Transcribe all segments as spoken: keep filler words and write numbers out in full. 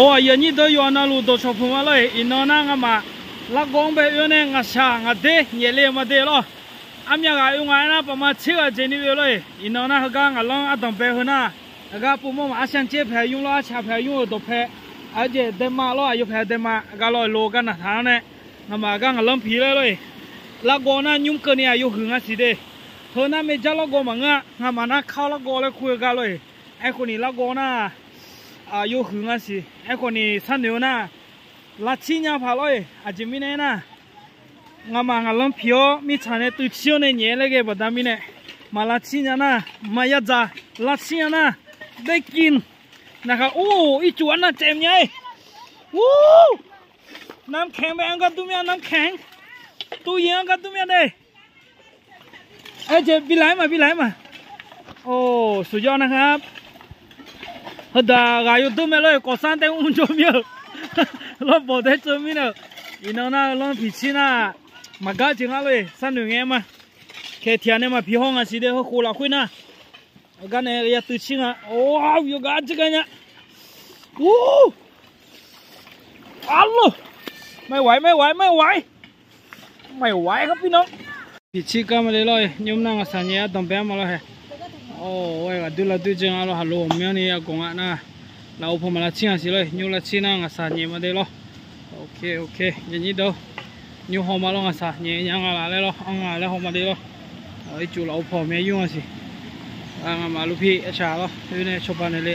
Or, aqyuif aqnyir deuq yawqha navluf dawqcawq puq ma lor-eq. Iqnan nar ngamaf largawv-anr bae oe-awr nae ngaqshaq ngaqder nyaef le-eu ma de lor. Armyav ghaq oe nga aernar paqma tser ghaq jeq ni oe lor-eq. Iqnan nar heugar ngaqlanr ardanqbae heu nar, aqgar povmawr maq arshar caer paeq-a nymr lor, arshaq paeq-a nymr-euq dawqpae, aqjeq daema lor, aqyawf paeq daema aqgar lor-eq, lo gar naqtaq-anr nae, ngamaf aqgar ngaqlanr piq laer lor-eq. Largawv nar nymr keuvni aqyawf huiq nga siq de. Heu nar maerjar largawv maqngeur-a, ngamaf nar kar largawv laer kur-eu gar lor-eq. Aerkhawf ni largawv nar aqyawf huiq nga siq. Aerkhawf ni sharnoeq-eu nar, lavcir nya paq lor-eq. Aqjeq mirnae aernar, ngamaf ngaqlanr piq-awr mirtsaq nae tuivcir-awr nae nyaef laer ghae baqda mirnae, maq lavcir nya nar, maq yadzaq lavcir nya nar, ได้กิน naqkhaq or, ircuf arnav caev myav-aer. Ur, น้ำแข็ง bae-anr gar dur myav, น้ำแข็ง. Tuv yir-anr gar dur myav de. Aerjeq bilaq-aer ma, bilaq-aer ma. Or, สุดยอดนะครับ. Heudaq ghaq yawdur mae lor-eq, ก่อสร้าง taef mr jawr mir-euq. Lawrbawq taef tseuv mirnae-euq. Iqnan nar lanr piqcir nar, maqgar jeq nga lor-eq, sharnoeq ngae ma. Kaeq tiq ghaq nae maqpiq haw nga siq de, heukhof lafkhoer nar. Aqgar nae ya tuivcir nga. Or, yawqghaq arjir gar nya. Ur, arlor, ไม่ไหว ไม่ไหว ไม่ไหว ไม่ไหวครับพี่น้อง. Piqcir gar ma le lor-eq, nymr nar ngaqshaq nyaef ardanqbae-anr ma lor hae. Or, ghaqdoer lavdoer jeq nga lor, haqlo ghawqmyanrni yagawq nga nar, lafov paw maq lavcir nga siq lor-eq, nymr lavcir nar ngaqshaq nyaef ma de lor. Ok, ok, yaqnyir deuq, nymr haw ma lor, ngaqshaq nyaef nya nga laf laer lor, anr nga laer haw ma de lor. Ircuf lafov paw myav yur nga siq. Ngamaf luf pi aershaq lor, oe nae cawba naeq le.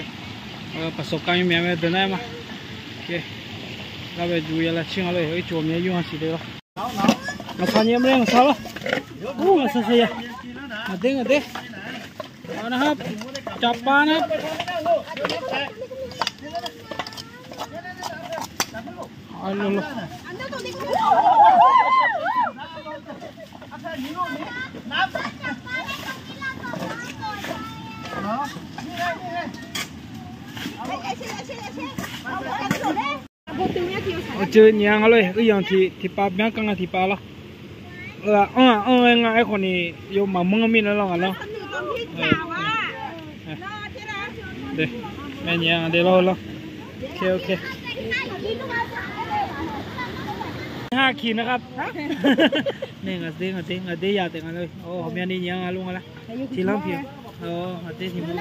Paqsawq kav nymr myav mae deuq nar-aer ma. Gar bae juq ya lavcir nga lor, ircuf myav yur nga siq de lor. Ngaqshaq nyaef ma le ngaqshaq lor. Ur, ngaqshaq shaqya. Ngaqder ngaqder. Nar, จับปลา nar. Awqceuv nyaef nga lor-eq, uiyanq tiq tiqpav byan kar nga tiqpav lor. Anr-aq anr-aer nga, aerkhawf ni yawmaf manr mirnae lor ngaq lanr. Mae nyaef nga de lor lor. Ok, ok. Nar ngaqder ngaqder ngaqder ya taef nga lor. Awq, ghawqmyani nyaef nga lor nga lar. Tiqlanr piq. Awq, ngaqder tiq ma.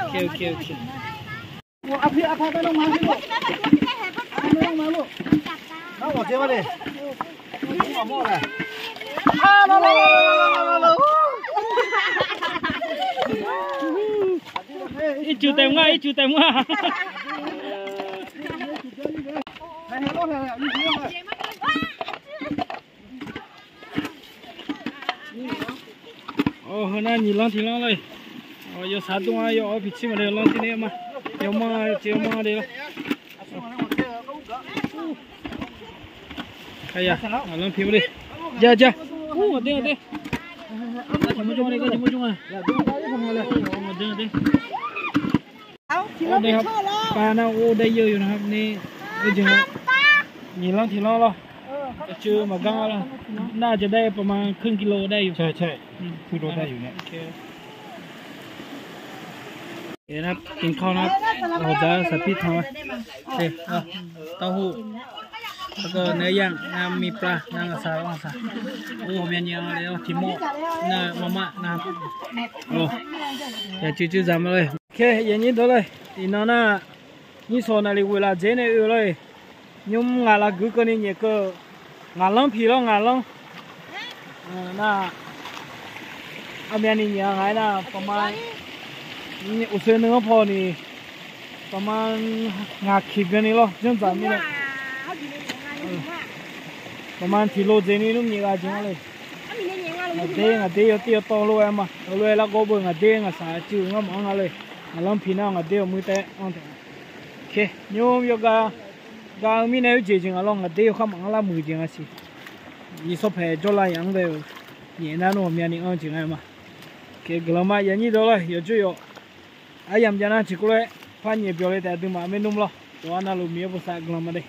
Ok, ok, ok. Ircuf taef nga, ircuf taef nga. Awq, heu nar nyiq lanr tiq lanr lor-eq. Awq, yawshaq dmr-a, yawf-awr piqcir maqle lanr tir ne ma. Yawmanr-a, yawmanr-a de lor. Aqya, lanr pi ma de. Ja, ja. Ur, aqder, aqder. Aqder, aqder. สวัสดีครับ ปลานะ โอ้ ได้เยอะอยู่นะครับ นี่ เออ จริงครับ nyiq lanr tiq lanr lor. Aqceuv maqgar nga lor. น่าจะได้ประมาณครึ่งกิโลได้อยู่ ใช่ ใช่ ครึ่งโลได้อยู่เนี่ย กินข้าวนะครับ เราจะสาธิตทำ เต้าหู้ แล้วก็เนื้อย่าง น้ำมีปลา น้ำกระสา น้ำกระสา โอ้ เมนูอะไรวะ ทีโม่ น้ำมาม่า นะครับ โอ้ ya cuiv cuiv zaq ma lor. Ok, yaqnyir deuq lor, iqnan nar, nyirsawq naqliq ghoeqlaf dzaeq nae oe lor-eq. Nymr ngaq laf guiq keuvni nyaef keuv, ngaq lanr piq lor ngaq lanr. Nar, armyavni nyaef-a ngaq-aer nar, ประมาณ uqsoe nui-anr paw ni, ประมาณ ngaq kiq byanni lor janrdzaq mirnae. ประมาณ tiq lo dzaeqni nymr nyaef gha jeq nga le. Ngaqder ngaqder yawtiv yawtawv lof-aer ma, heulof-aer largawv beu ngaqder ngaqshaq cuiv ngar maqanr nga le. Ngaq lanr piq nar ngaqder-awq muir taef-aer anr taef. Ok, nymr yawga ga-eu mirnae oerjeq jeq nga lor, ngaqder yawkhar maqanr lar muiq jeq nga siq. Nyiq sawr paeq jawrlav yaf-anr bae-eu nyaef nar nmr ghawqmyani anr jeq nga ma. Ok, guiqlanq ma yaqnyir deuq lor, yawqjawr yawq. Aryamq jav nar tiqkawv lof-aer par nyaef byawq le taef aqduimaf maernmr lor. Yawqha navluf Miqyaer bosav guiqlanq ma de.